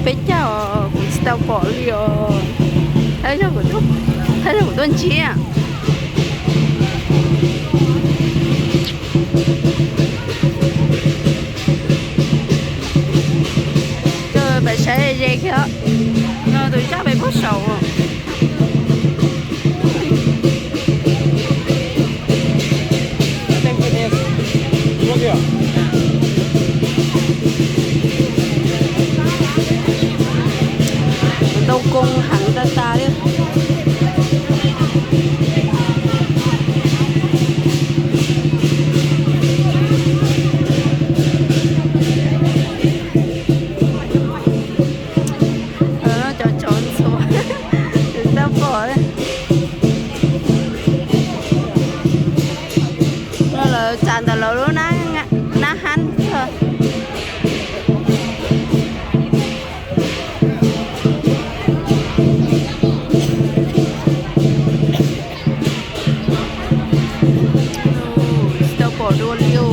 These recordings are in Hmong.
Peb caug kuv tsis tau pom li os. Thab zog kuv tuaj ntsiab. Coj peb saib ze kiag. No tus zaj peb puag saud. Ntau koo heev tas tas li. Cov tsov ntxhuav, tsis tau pom li. No lawv tsa ntawm lawv lub nab hab. Tsis tau pom dua li os.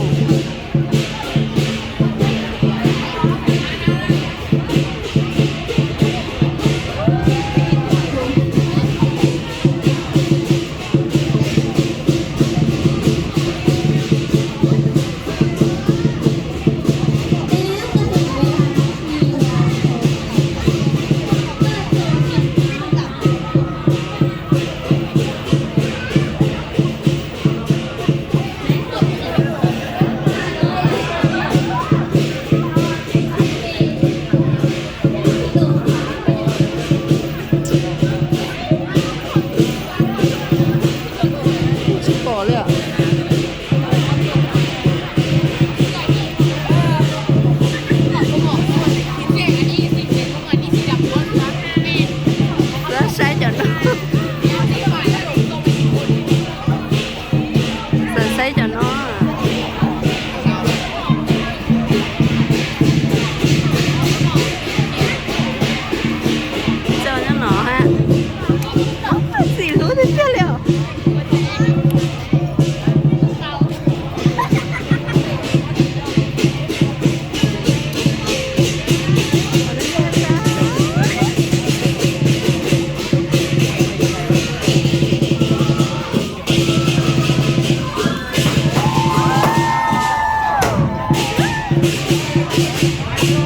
Tsis pom li os. Saib cov no. Saib cov no. Txog nyob no ha. Txim hlub tiag tiag li os.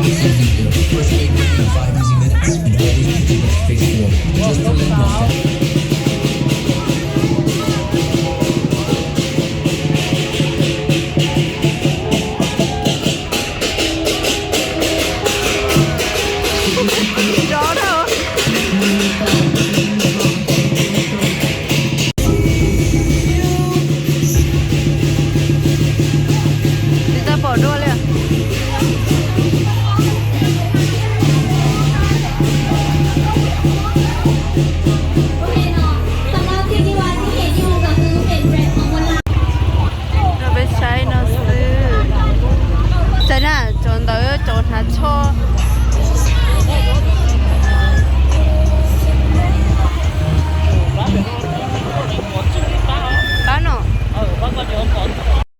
This is the first eight point five easy minutes and all these people to face the wall. Just the left off that. Rov na. Tsis tau pom dua li. Rau peb saib no xwb. Saib na, cov ntawd cov hnav tsho. Pab no.